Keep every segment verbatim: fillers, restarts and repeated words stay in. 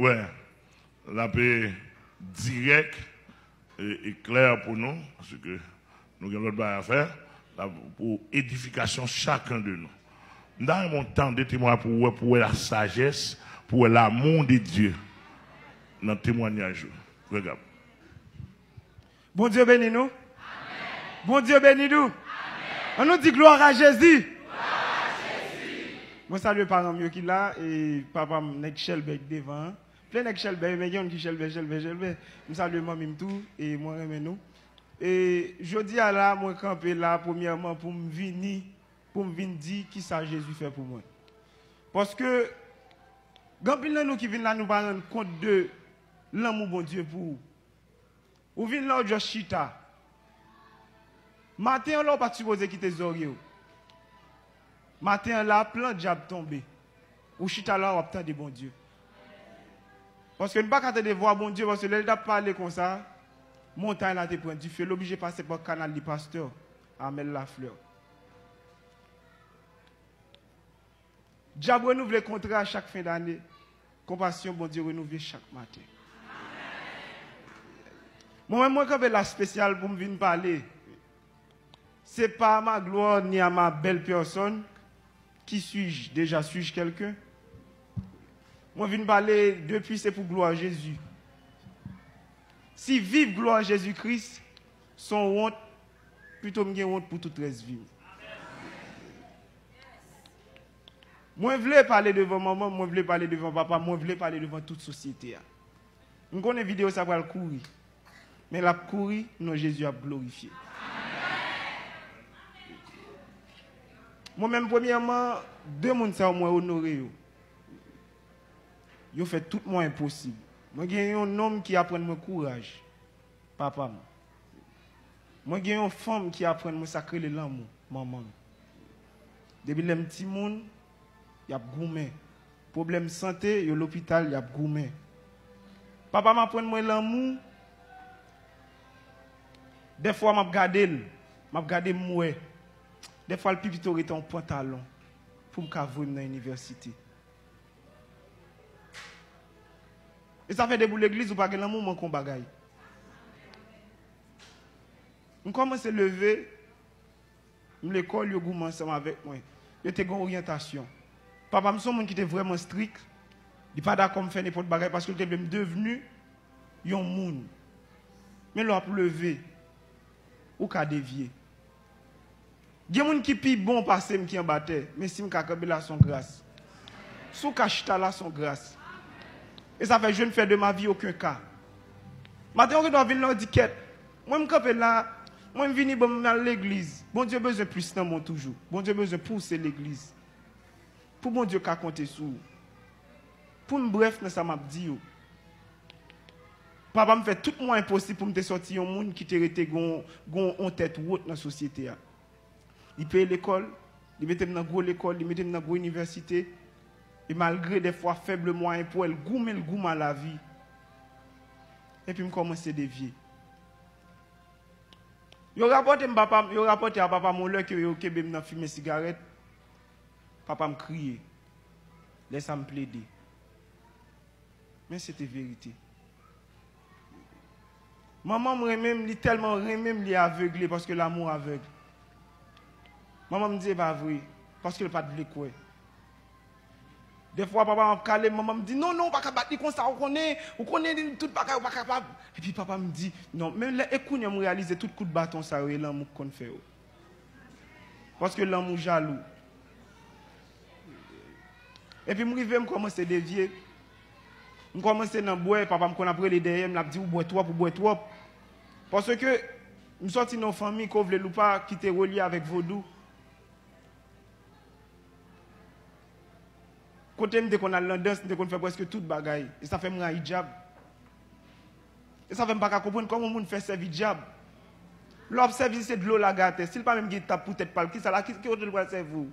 Wè, l ap dirèk e, e klè pou nou, paske nou gen lòt bagay a fè, l ap pou edifikasyon chakenn de nou. M ta renmen w tande temwayaj pou w wè, pou w wè la sajès, pou w wè l'amour de Dieu nan temwayaj yo. Regard. Bondye beni nou. Bondye beni nou. Ann nou di glwa a Jezi. Mwen salye paran m yo ki la, e papa m nèg Chèlbè ki devan an. Plen nèg Chèlbè yo, men gen youn ki Chèlbè, Chèlbè, Chèlbè. M salye manmi m tou, e mwen renmen nou. E jodi a la, mwen kanpe la, premyèman, pou m vini, pou m vin di kisa Jezi fè pou mwen. Paske, gen anpil nan nou ki vin la, nou pa rann kont de lanmou Bondye pou ou. Ou vin la, ou just chita. Maten an la, ou pa t sipoze kite zòrye w. Maten an la, plan dyab tonbe. Ou chita la, w ap tande Bondye. Paske nou pa ka tande vwa Bondye, paske lè l t ap pale konsa, montay la te pran dife, l oblije pase pa kanal li pastè Amel Lafleur. Dyab renouvle kontra chak fen dane. Konpasyon Bondye renouvle chak maten. Mwen menm, mwen kanpe la espesyal pou m vin pale. C'est pas à ma gloire ni à ma belle personne. Qui suis-je? Déjà suis-je quelqu'un? Mwen vin pale depi se pou glwa Jezi. Si viv glwa Jezi Kris se yon wont, pito m gen wont pou tout rès vi m. Mwen vle pale devan manman m, mwen vle pale devan papa m, mwen vle pale devan tout sosyete a. M konnen videyo sa pral kouri, men l ap kouri, non Jezi ap glorifye. Mwen menm, premyèman, de moun sa yo mwen onore yo. Yo fè tout mwayen posib. Mwen gen yon nonm ki aprann mwen kouraj, papa m. Mwen gen yon fanm ki aprann mwen sa k rele lanmou, manman m. Depi lè m timoun, y ap goumen. Pwoblèm sante, yo lopital, y ap goumen. Papa m aprann mwen lanmou. Dèfwa m ap gade l, m ap gade m wè. Dèfwa l pi pito rete yon pantalon pou m ka voye m nan inivèsite. E sa fè depi w legliz, ou pa gen lanmou, manke yon bagay. M kòmanse leve, m lekòl, yo goumen ansanm avèk mwen. Yo te gen oryantasyon. Papa m se yon moun ki te vrèman strik. Li pa dakò m fè nenpòt bagay paske l te vle m devni yon moun. Men lè w ap leve, ou ka devye. Gen moun ki pi bon pase m ki anba tè, men si m ka kanpe la, se yon gras. Si w ka chita la, se yon gras. E sa fè je ne fais de ma vie aucun cas. Maten, yon gendwa vin la, w di, kèt, mwen m kanpe la, mwen m vini, bon, m al legliz. Bondye bezwen plis nan mwen toujou. Bondye bezwen pouse legliz. Pou Bondye ka konte sou ou. Pou m brèf nan sa m ap di yo. Papa m fè tout mwayen posib pou m te sòti yon moun ki te rete gon, gon yon tèt wot nan sosyete a. Li peye lekòl, li mete m nan gwo lekòl, li mete m nan gwo inivèsite. E malgre dèfwa fèb mwayen pou l, goumen l goumen a lavi. Epi m kòmanse devye. Yo rapòte m papa m, yo rapòte a papa m yon lè ke yo kenbe m nan fimen sigarèt. Papa m kriye. Lè sa m plede. Men se te verite. Manman m renmen m, li tèlman renmen m, li avegle, paske l'amour aveugle. Manman m di, e pa vre, paske l pa t vle kwè. Dèfwa, papa m ap kale m, manman m di, non, non, ou pa ka bat li konsa, ou konnen, ou konnen tout bagay, ou pa kapab. Epi papa m di, non, men lè, e kounye a m reyalize tout kout baton sa yo, e lanmou k konn fè yo. Paske lanmou jalou. Epi m rive, m kòmanse devye. M kòmanse nan bwè, papa m konn ap rele dèyè m, l ap di, ou bwè twòp, ou bwè twòp. Paske m sòti nan yon fanmi, ke w vle l ou pa, ki te relye avèk vodou. Kote m te konn al nan dans, m te konn fè prèske tout bagay. E sa fè m rayi dyab. E sa fè m pa ka konprann kòman yon moun fè sèvi dyab. Lè w ap sèvi l, se dlo lage atè. Si l pa menm gen tap pou tèt pa l, kisa la, ki, ki kote l pral sèvi w?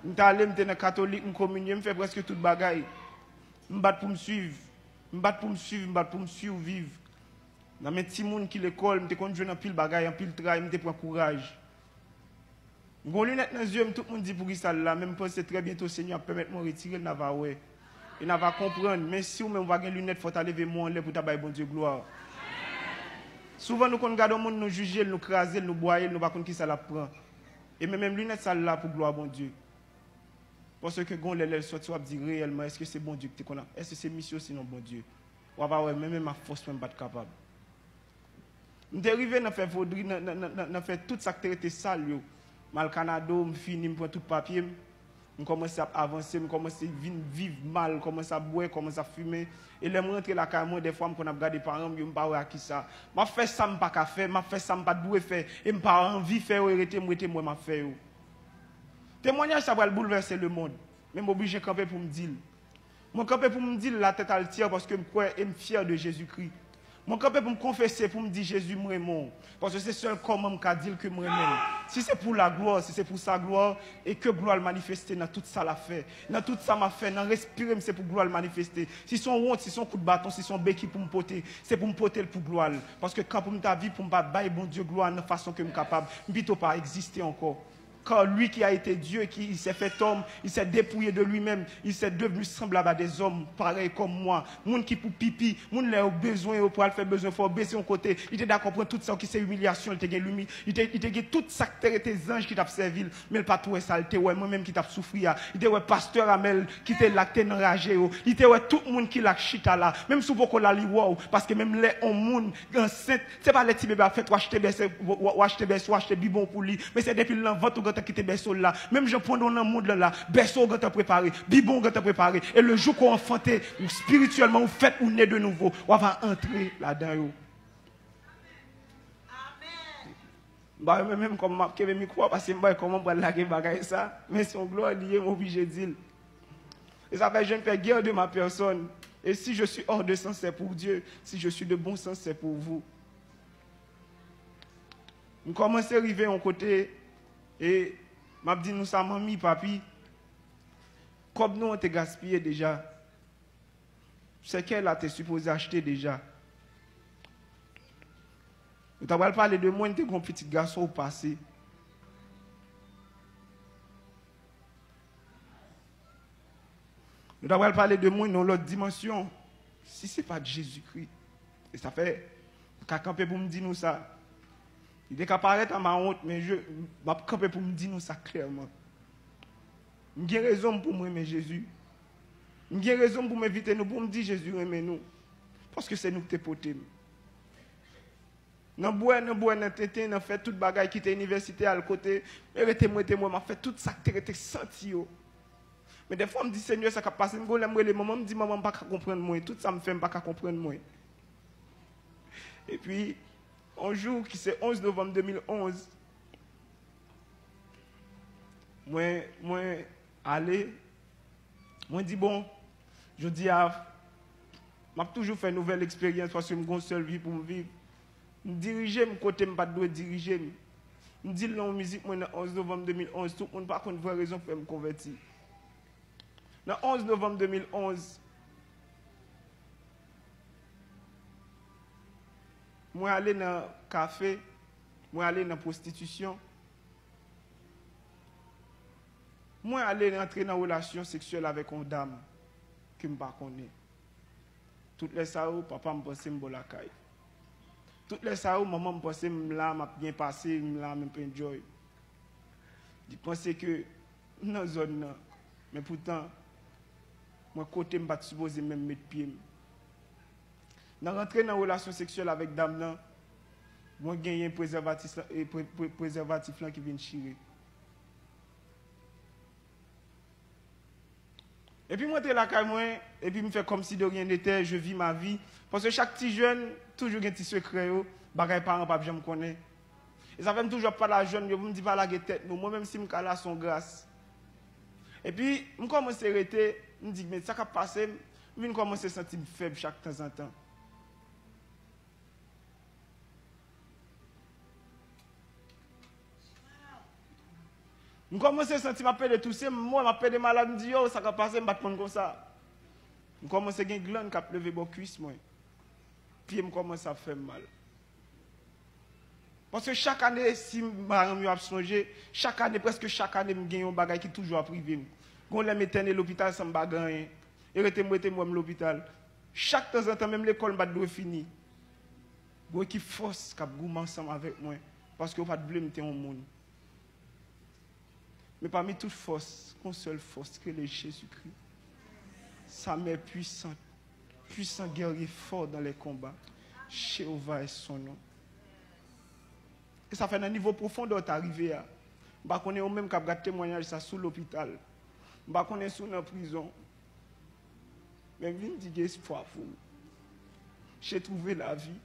M t ale, m te nan katolik, m kominye, m fè prèske tout bagay. M bat pou m swiv. M bat pou m swiv, m bat pou m siviv. Nan men timoun ki lekòl, m te konn jwenn anpil bagay, anpil tray, m te pran kouraj. M gen yon linèt nan zye m, tout moun di poukisa l la, men m panse trè byento Senyè ap pèmèt mwen retire l, n a va wè. E n a va konprann. Men si w menm ou pa gen linèt, fò w ta leve men w anlè pou w ta bay Bondye glwa. Souvan nou konn gade yon moun, nou jije l, nou kraze l, nou bwaye l, nou pa konn kisa l ap pran. E men menm linèt sa l la pou glwa Bondye. Paske gon lè, lè l sòti, w ap di reyèlman, èske se Bondye ki te konn ap, èske se misye osinon Bondye? W ap wè, men menm ak fòs mwen, m pa t kapab. M te rive nan fè vodri, nan, nan, nan, nan, nan fè tout sa k te rete sal yo. M al Kanado, m fini, m pran tout papye m. M kòmanse ap avanse, m kòmanse vin viv mal, kòmanse ap bwè, kòmanse ap fimen. E lè m rantre lakay mwen, dèfwa m konn ap gade paran m yo, m pa wè a kisa. M ap fè sa m pa ka fè, m ap fè sa m pa t dwe fè, e m pa anvi fè yo, e rete m rete m wè m ap fè yo. Temwanyaj sa pral boulvèse lemonn, men m oblije kanpe pou m di l. Mwen kanpe pou m di l la tèt antyè paske m kwè e m fyè de Jezikri. Mwen kanpe pou m konfese, pou m di, Jezi, m renmen w. Paske se sèl kòman m ka di l ke m renmen l. Si se pou laglwa, si se pou sa glwa, e ke glwa l manifeste nan tout sa l ap fè, nan tout sa m ap fè, nan respire m, se pou glwa l manifeste. Si se yon wont, si se yon kout baton, si se yon beki pou m pote, se pou m pote l pou glwa l. Paske kan pou m ta viv pou m pa bay Bondye glwa nan fason ke m kapab, m pito pa egziste ankò. Car lui qui a été Dieu, qui, il s'est fait homme, il s'est dépouillé de lui-même, il s'est devenu semblable à des hommes, pareil comme moi. Moun ki pou pipi, moun lè yo bezwen, yo pral fè bezwen, fò yo bese yon kote. Li te dakò pran tout sa ki se imilyasyon, li te gen limi, li te, li te gen tout sa k te rete zanj ki t ap sèvi l, men l pa t wè sa, li te wè mwen menm ki t ap soufri a. Li te wè pastè Amèl ki te la, ki te nan raje yo. Li te wè tout moun ki la k chita la. Menm si w poko la, li wè w, paske menm lè yon moun ansent, se pa lè ti bebe ap fèt, w achte bèso, w, w, w achte bèso, w achte bibwon pou li. Men se depi l nan vant ou gentan kite bèso l la. Menm jan pandan w nan mond lan la, bèso w gentan prepare, bibwon w gentan prepare. E le jou ke w anfante, espirityèlman ou fèt, ou ne de nouvo, w ava antre ladan yo. M pa renmen menm kòman m ap kenbe mikwo a, paske m pa wè kòman m pral lage bagay sa. Men se yon glwa li ye, m oblije di l. E sa fè je ne fais guère de ma personne. Et si je suis hors de sens, c'est pour Dieu. Si je suis de bon sens, c'est pour vous. M kòmanse rive yon kote, e m ap di nou sa, manmi, papi, kòb nou an te gaspiye deja. Sèkèy la te sipoze achte deja. Nou ta pral pale de mwen, te gon pitit gason ou pase. Nou ta pral pale de mwen nan lòt dimansyon. Si se pa t Jezikri. E sa fè, m ka kanpe pou m di nou sa. Li te ka parèt an ma wont, men je, m ap kanpe pou m di nou sa klèman. M gen rezon m pou m renmen Jezi. M gen rezon m pou m envite nou, pou m di Jezi renmen nou. Paske se nou ki te pote m. Nan bwè, nan bwè, nan tenten, nan fè tout bagay, kite inivèsite, al kote, e rete m, rete m, m ap fè tout sa k te rete santi yo. Men dèfwa m di, Senyè, sa k ap pase m? Gon lè m rele manman, m di, manman, m pa ka konprann mwen. Tout sa m fè, m pa ka konprann mwen. Epi, yon jou ki se onz novanm de mil onz, mwen, mwen ale, mwen di, bon, jodi a, m ap toujou fè nouvèl eksperyans paske m gon sèl vi pou m viv. M dirije m kote m pa t dwe dirije m. M di l nan yon mizik mwen nan onz novanm de mil onz, tout moun pa konn vrè rezon k fè m konvèti. Nan onz novanm de mil onz, mwen ale nan kafe, mwen ale nan pwostitisyon, mwen ale rantre nan relasyon seksyèl avèk yon dam ke m pa konnen. Tout lè sa yo, papa m panse m bò lakay. Tout lè sa yo, manman m panse m la, m ap byen pase, m la, m ap enjoy. Li panse ke m nan zòn nan, men poutan, mwen kote m pa t sipoze menm met pye m. Nan rantre nan relasyon seksyèl avèk dam nan, mwen genyen prezèvatis la, e pre-, pre-, prezèvatif lan ki vin chire. Epi m rantre lakay mwen, epi m fè comme si de rien n'était, je vis ma vie. Paske chak ti jèn, toujou gen ti sekrè yo, bagay paran p ap janm konnen. E sa fè m toujou ap pale a jèn yo, pou m di pa lage tèt nou. Mwen menm si m ka la, se yon gras. Epi, m kòmanse rete, m di, men sa k ap pase m, m vin kòmanse santi m fèb chak tanzantan. M kòmanse santi m ap pede touse, m wè m ap pede malad, m di, yo, sa k ap pase m, m pa t konn konsa. M kòmanse gen glann k ap leve bò kwis mwen. Pye m kòmanse ap fè m mal. Paske chak ane, si madanm yo ap sonje, chak ane, prèske chak ane, m gen yon bagay ki toujou ap rive m. Gon lè m etène lopital san m pa gen anyen. E rete m rete m wè m lopital. Chak tanzantan, menm lekòl m pa t dwe fini. Gon ekip fòs k ap goumen ansanm avèk mwen, paske yo pa t vle m te yon moun. Men pami tout fòs, gon sèl fòs ki rele Jezikri. Sa mè pwisan, pwisan gèrye fò dan lè konba. Jewova è son non. E sa fè nan nivo pwofondè w ta rive a. M pa konnen ou menm k ap gad temwayaj sa sou lopital. M pa konnen si w nan prizon. Men m vin di gen espwa pou ou. J'ai trouvé la vie.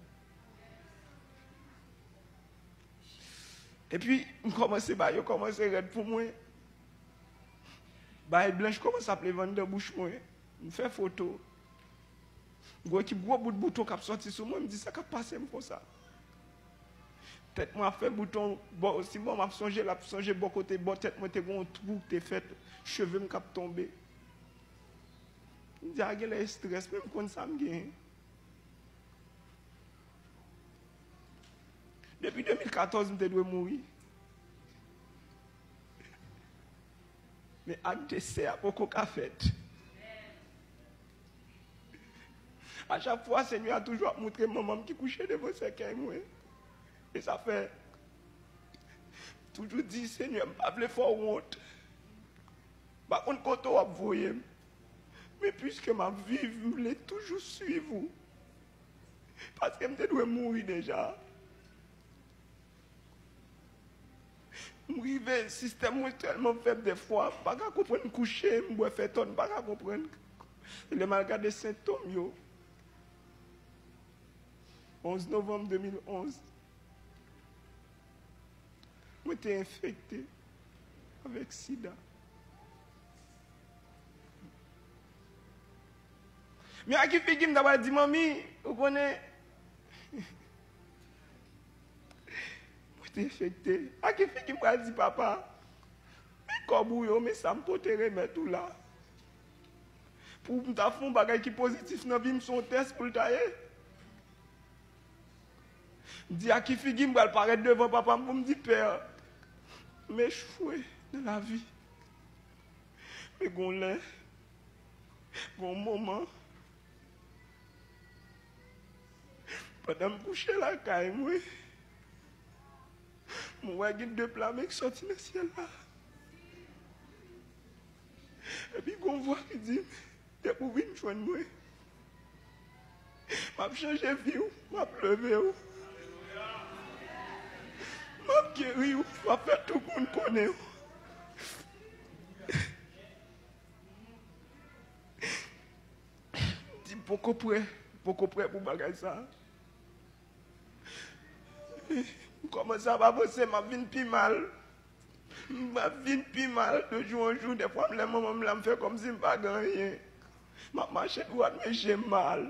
Epi, m kòmanse ba yo kòmanse rèd pou mwen. Bagay blanch kòmanse ap leve anndan bouch mwen. M fè foto. Gwo ekip gwo bout bouton k ap sòti sou mwen, m di sa k ap pase m konsa. Tèt mwen ap fè bouton, bò, si bò m ap sonje, l ap sonje bò kote, bò tèt mwen te gen yon twou k te fèt, cheve m k ap tonbe. M di a genlè estrès, men m konn sa m genyen. Depi de mil katòz, m te dwe mouri. Men ak desè a poko ka fèt. A chak fwa, Senyè a toujou ap montre manman m ki kouche devan sèkèy mwen. E sa fè, toujou di, Senyè, m pa vle fè w wont. M pa konn kote w ap voye m. Men piske m ap viv, m vle toujou swiv ou. Paske m te dwe mouri deja. M rive, sistèm mwen tèlman fèb dèfwa, m pa ka konprann kouche, m bwè fè tòn, m pa ka konprann. Lè m al gade sentòm yo, onz novanm de mil onz, mwen te enfekte avèk sida. Men a ki figi m ta pral di manmi, ou konnen, mwen te enfekte. A ki figi m pral di papa, men kòb ou yo, men sa m pote remèt ou la. Pou m ta fè yon bagay ki pozitif nan vi m, se yon tès pou l ta ye. M di a ki figi m pral parèt devan papa m pou m di, Pè, m echwe nan lavi. Men gon lè, gon moman, pandan m kouche lakay mwen, mwen wè gen de pla men k sòti nan syèl la. Epi gon vwa ki di m, depi w vin jwenn mwen, m ap chanje vi w, m ap leve w, m ap geri w, m ap fè tout moun konnen w. M di m poko prè, m poko prè pou bagay sa. M kòmanse ap avanse, m ap vin pi mal. M ap vin pi mal de jou an jou. Dèfwa, m lè manman m la, m fè kòmsi m pa gen anyen. M ap mache dwat, men je m mal.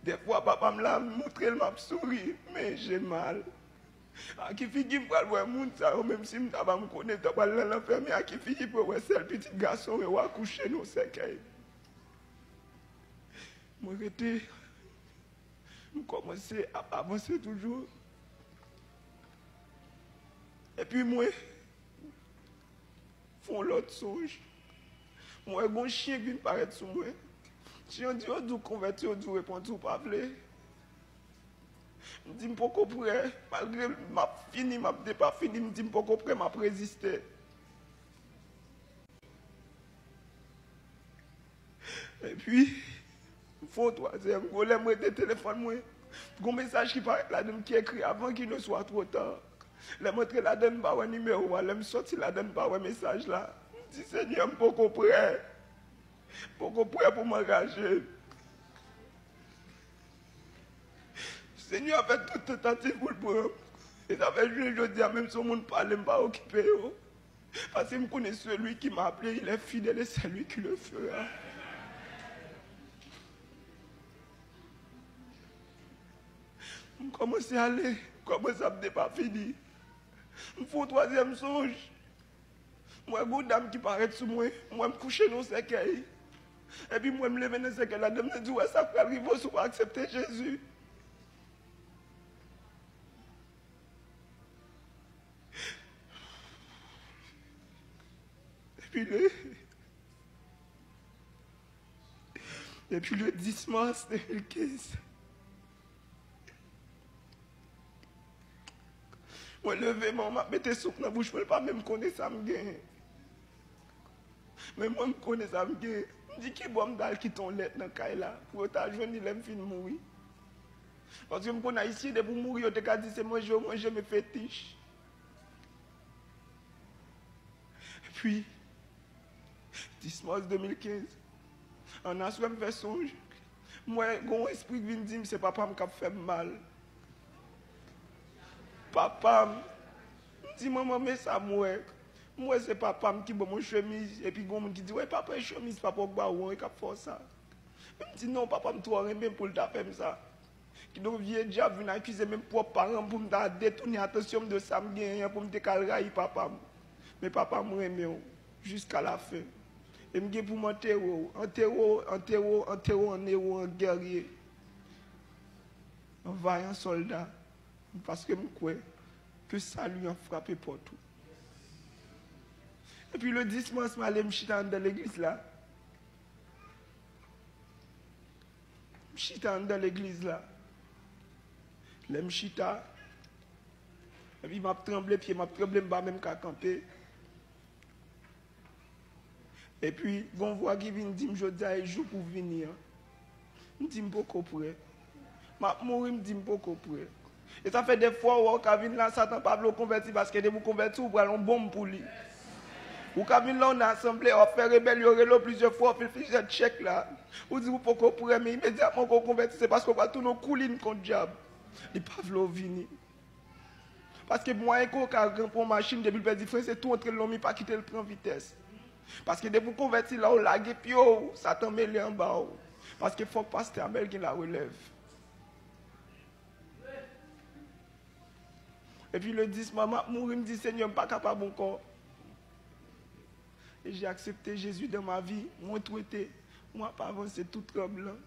Dèfwa, papa m la, m montre l, m ap souri, men je m mal. A ki figi m pral wè moun sa yo, menm si m ta pa m konnen, ta pral nan lanfè, men a ki figi pou yo wè sèl pitit gason yo akouche nan sèkèy? Mwen rete, m kòmanse ap avanse toujou. Epi mwen fè yon lòt sonj. Mwen wè gon chen k vin parèt sou mwen. Chen an di, yo di w konvèti, yo di w repanti, ou pa vle. M di m poko prè, malgre m ap fini, m ap depafini, m di m poko prè, m ap reziste. Epi, m fè yon twazyèm kou, lè m rete telefòn mwen, gon mesaj ki parèt ladan l ki ekri, avant qu'il ne soit trop tard. Lè m antre ladan l, m pa wè nimewo a, lè m sòti ladan l, m pa wè mesaj la. M di, Senyè, m poko prè. M poko prè pou m angaje. Senyè a fè tout tantativ pou l pran m. E sa fè jounen jodi a, menm si yon moun pale, m pa okipe yo. Paske m konnen celui qui m'a appelé, il est fidèle et c'est lui qui le fera. M kòmanse ale, m kòmanse ap depafini. M fè yon twazyèm sonj. M wè gon dam ki parèt sou mwen, m wè m kouche nan yon sèkèy. Epi m wè m leve nan sèkèy la, dam nan di, ou wè sa k pral rive w si w pa aksepte Jezi. Depi le, depi le dis mas de mil kenz, mwen leve men m ap mete souf nan bouch mwen, l pa menm konnen sa m genyen. Men mwen, m konnen sa m genyen. M di, ki bò m t al kite yon lèt nan kay la pou yo ta jwenn li lè m fin mouri? Paske m konn Ayisyen, depi w mouri, yo te ka di se manje yo manje, men fetich. Epi, dis mas de mil kenz, ann aswè m fè sonj, m wè gen yon espri k vin di m se papa m k ap fè m mal. Papa m. M di, manman, men sa m wè. M wè se papa m ki ban m yon chemiz, epi gen yon moun ki di, wè, papa, e chemiz papa w k ba ou an, e k ap fè w sa. Men m di, non, papa m twò renmen m pou l ta fè m sa. Kidonk, vye dyab vin akize menm pwòp paran m pou m ta detounen atansyon m de sa m genyen an pou m te ka al rayi papa m. Men papa m renmen w jiska lafen. E m gen pou m antere w, antere w, antere w, antere w an ewo, an gèrye, an vayan sòlda, paske m kwè ke sali an frape pòt ou. Epi le dis mas, m ale m chita anndan legliz la. M chita anndan legliz la. Lè m chita, epi m ap tranble, pye m ap tranble, m pa menm ka kanpe. Epi, gen yon vwa ki vin di m, jodi a e jou pou w vini an. M di, m poko prè. M ap mouri, m di, m poko prè. E sa fè dèfwa, w wè, w ka vin la, Satan pa vle w konvèti, paske depi w konvèti, w pral yon bonm pou li. Ou ka vin la, w nan asanble, w ap fè rebèl, yo rele w plizyè fwa, w fè plizyè tchèk la. Ou di, ou poko prè, men imedyatman ke w konvèti, se paske w pral tounen yon koulin kont dyab. Li pa vle w vini. Paske mwayen ke w ka ranpran yon machin, depi l pèdi fren, se tou antre l nan men, pa kite l pran vitès. Paske depi w konvèti la, w lage pye w, Satan mele anba w. Paske fòk pastè Amèl gen larelèv. Epi le dis, manman ap mouri, m di, Senyè, m pa kapab ankò. E j'ai accepté Jésus dans ma vie. Mwen twete, mwen ap avanse tou tranblan.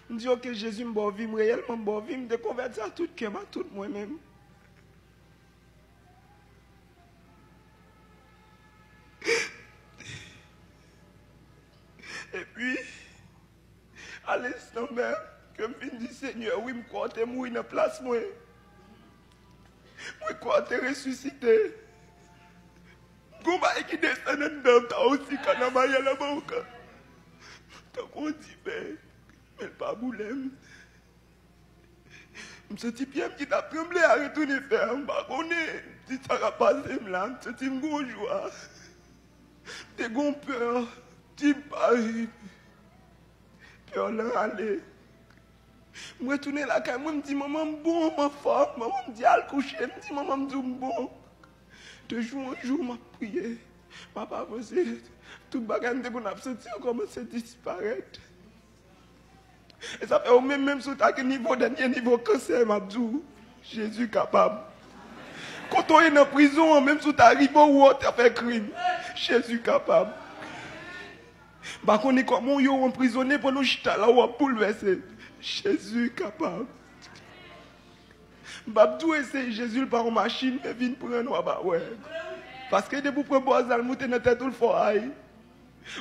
M di, oke, Jezi, m ba w vi m, reyèlman m ba w vi m, m te konvèti a tout kè m, a tout mwen menm. Epi, a lenstan menm, ke m vin di, Senyè, wi, m kwè w te mouri nan plas mwen. Mwen kwè w te resisite. Gon bagay ki desann anndan m ta osi kanamaya la boka. Tankou yon diven, men l pa boule m. M santi pye m ki t ap tranble a retounen fè m pa konnen si sa k ap pase m la. M santi m gon jwa. M te gon pè, ti bay. Pè lan ale. M retounen lakay mwen, m di, manman, m bon, m anfòm. Manman m di, al kouche. M di, manman, m di w m bon. De jou an jou, m ap priye. M ap avanse. Tout bagay m te konn ap santi an kòmanse disparèt. E sa fè ou menm, menm si w ta gen nivo, dènye nivo kansè, m ap di w, Jezi kapab. Kote w ye nan prizon an, menm si w ta rive ou wè w ta fè krim, Jezi kapab. M pa konnen kòman w ye w anprizone pandan w chita la w ap boulvèse. Jezi kapab. M p ap di w eseye Jezi, l pa yon machin, men vin pran n w ap wè. Paske depi w pran bòz la, l moute nan tèt ou, l fè w ay.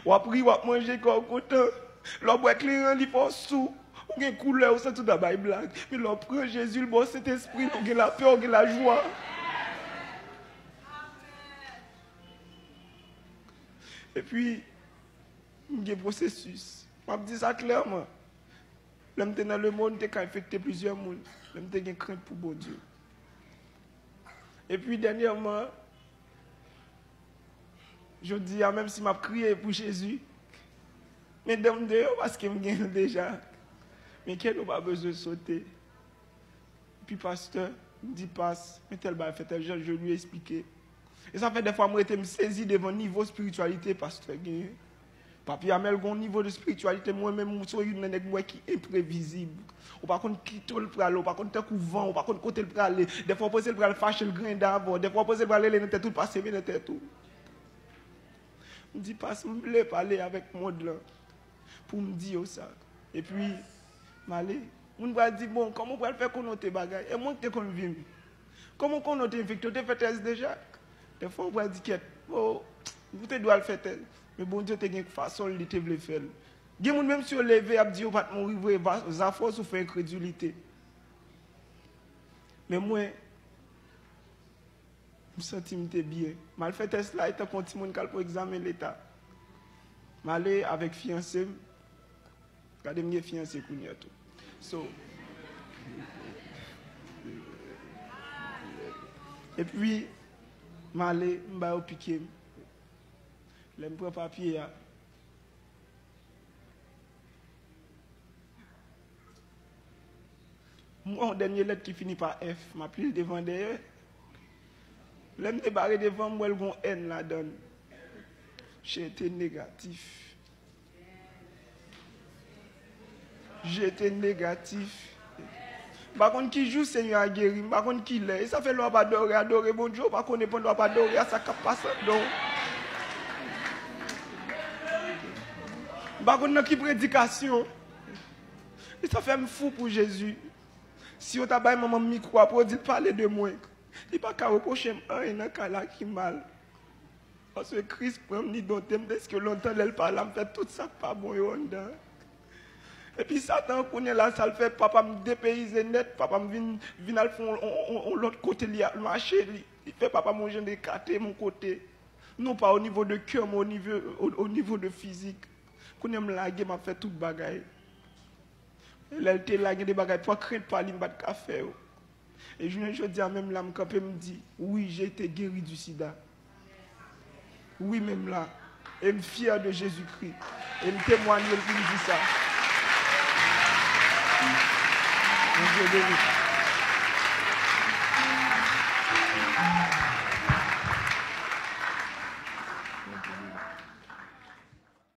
W ap ri, w ap manje, kè w kontan. Lè w bwè kleren, li fè w sou. Ou gen koulè, ou santi w ta bay blag. Men lè w pran Jezi, l ba w Sentespri, ou gen lapè, ou gen lajwa. Epi, m gen pwosesis. M ap di sa klèman. Lè m te nan lemonn, m te ka enfekte plizyè moun. Men m te gen krent pou Bondye. Epi, dènyèman, jodi a, menm si m ap kriye pou Jezi, men dan m deyò paske m gen l deja. Men kè nou pa bezwen sote. Epi pastè, m di pas, men tèl bagay fè tèl jan, je lui explique. E sa fè dèfwa m rete m sezi devan nivo espirityalite pastè genyen. Papi Amèl gen yon nivo de espirityalite, mwen menm, m se youn nan nèg m wè ki enprevizib. Ou pa konn kite l prale, ou pa konn tankou van, ou pa konn kote l prale. Dèfwa w panse l pral fache, l grende avè w. Dèfwa w panse l pral rele nan tèt ou, l pa seve nan tèt ou. M di, pas, m vle pale avèk mond lan pou m di yo sa. Epi, m ale. Moun pral di, bon, kòman w pral fè konnen w te bagay? E mwen ki te konn vi m. Kòman w konnen w te enfekte? W te fè tès deja? Dèfwa, w pral di, kèt, o, Ou te dwe al fè tès. Men Bondye te gen fason li te vle fè l. Gen moun, menm si yo leve, y ap di yo pa t mouri vre, va- zafè w sou fè enkredilite. Men mwen, m santi m te byen. M al fè tès la, e tankou yon timoun k al pou egzamen leta. M ale avèk fiyanse m. Gade, m gen fiyanse kounye a tou. So, epi, m ale, m ba yo pike m. Lè m pran papye a, m wè yon dènye lèt ki fini pa F, m ap li l devan dèyè. Lè m debare devan, m wè l gon N ladan l. Jete negatif. Jete negatif. M pa konn ki jou Senyè a geri, m pa konn ki lè. E sa fè lè w ap adore, adore Bondye, ou pa konnen pandan w ap adore a sa k ap pase anndan w. M pa konn nan ki predikasyon. E sa fè m fou pou Jezi. Si yo ta bay manman m mikwo a pou yo di l pale de mwen, li pa ka repwoche m anyen nan kay la ki mal. Paske Kris pran m, li donte m, dèske lontan lè l pa la, m fè tout sa k pa bon yo anndan. Epi Satan, kounye a la, sa l fè, papa m depeyize nèt, papa m vin, vin al fè yon, yon, yon, yon lòt kote, li al mache, li, li fè papa m yon jan de ekate m yon kote. Non pa o nivo de kè, men o nivo, o, o nivo de fizik. Kounye a m lage, m ap fè tout bagay. E lè l te la, gen de bagay, pa krent pa li, m pa t ka fè yo. E jounen jodi a, menm la, m kanpe, m di, wi, j'ai été guéri du sida. Wi, menm la. E m fyè de Jezikri. E m temwanye l pou m di sa. Bondye beni.